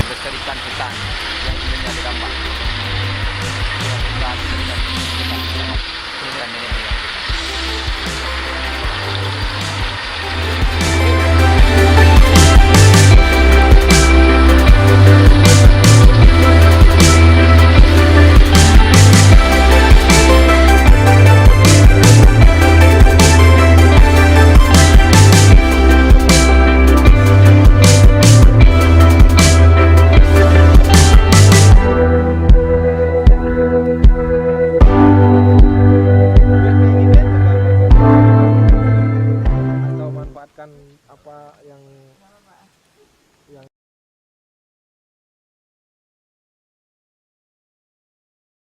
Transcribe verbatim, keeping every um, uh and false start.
Lestarikan hutan yang sebelumnya terdampak. Hutan, hutan, hutan, hutan, hutan, hutan, hutan, hutan. Atau manfaatkan apa yang